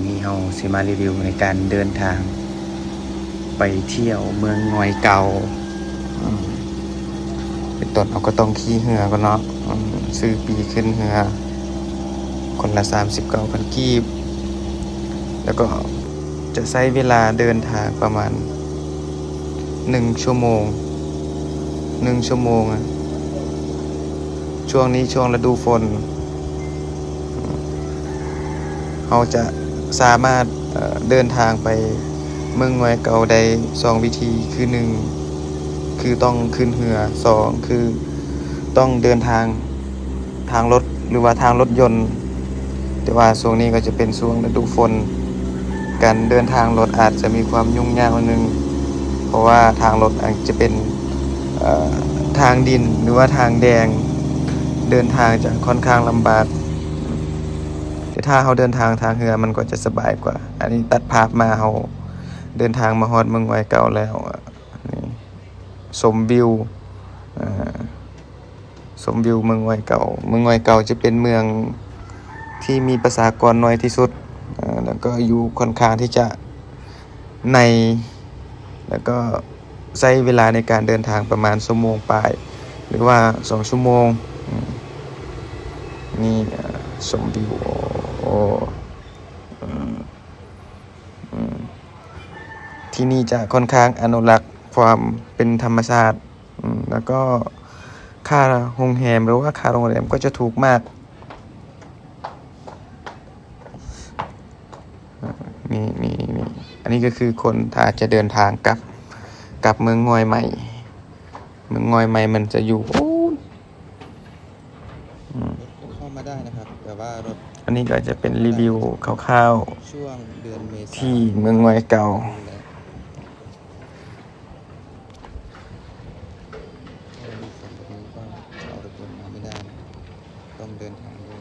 ນີ້ເຮົາຊິມາຣີວິວໃນການເດີນທາງໄປທ່ຽວເມືອງງອຍເກົ່າ. ອືມ ເປັນຕົ້ນເຮົາກໍຕ້ອງຂີ່ເຮືອກ່ອນເນາະ. ອືມ ຊື້ປີ້ຂຶ້ນເຮືອຄົນລະສາມສິບເກົ້າພັນກີບ ແລ້ວກໍຈະໃຊ້ເວລາເດີນທາງປະມານໜຶ່ງຊົ່ວໂມງ, ໜຶ່ງຊົ່ວໂມງ. ຊ່ວງນີ້ຊ່ວງລະດູຝົນ ເຮົາຈະສາມາດ ເອີ ເດີນທາງໄປເມືອງງອຍເກົ່າໄດ້ສອງວິທີ ຄື ໜຶ່ງ ຄືຕ້ອງຂຶ້ນເຮືອ, ສອງ ຄືຕ້ອງເດີນທາງ ທາງລົດ ຫຼືວ່າທາງລົດຍົນ. ແຕ່ວ່າຊ່ວງນີ້ກໍຈະເປັນຊ່ວງລະດູຝົນ ການເດີນທາງລົດອາດຈະມີຄວາມຫຍຸ້ງຍາກໜ້ອຍໜຶ່ງ ເພາະວ່າທາງລົດອາດຈະເປັນ ເອີ ທາງດິນ ຫຼືວ່າທາງແດງ ເດີນທາງຈະຄ່ອນຂ້າງລຳບາກ. ແຕ່ຖ້າເຮົາເດີນທາງທາງເຮືອມັນກໍຈະສະບາຍກວ່າ. ອັນນີ້ຕັດພາບມາ ເຮົາເດີນທາງມາຮອດເມືອງງອຍເກົ່າແລ້ວ. ນີ້ ຊົມວິວ ເອີ ຊົມວິວເມືອງງອຍເກົ່າ. ເມືອງງອຍເກົ່າຈະເປັນເມືອງທີ່ມີປະຊາກອນໜ້ອຍທີ່ສຸດ ເອີ ແລ້ວກໍຢູ່ຄ່ອນຂ້າງທີ່ຈະໃນ ແລ້ວກໍໃຊ້ເວລາໃນການເດີນທາງປະມານຊົ່ວໂມງປາຍ ຫຼືວ່າສອງຊົ່ວໂມງ. ອືມ ນີ້ ເອີ ຊົມວິວ ໂອ້ ອືມ ອືມ ທີ່ນີ້ຈະຄ່ອນຂ້າງອະນຸລັກຄວາມເປັນທຳມະຊາດ. ອືມ ແລ້ວກໍຄ່າໂຮງແຮມ ຫຼືວ່າຄ່າໂຮງແຮມກໍຈະຖືກມາກ. ນີ້ ນີ້ ນີ້ ອັນນີ້ກໍຄືຄົນຖ້າຈະເດີນທາງກັບ ກັບເມືອງງອຍໃໝ່. ເມືອງງອຍໃໝ່ມັນຈະຢູ່ພຸ້ນ. ອືມ รถก็เข้ามาได้นะครับ แต่ว่ารถ ອັນນີ້ກໍຈະເປັນຣີວິວຄ່າວໆ ช่วงเดือนเมษา ທີ່ເມືອງງອຍເກົ່າ นี่แหละ ถ้ามีฝนแบบนี้ก็จะเอารถยนต์มาไม่ได้นะ ต้องเดินทางด้วย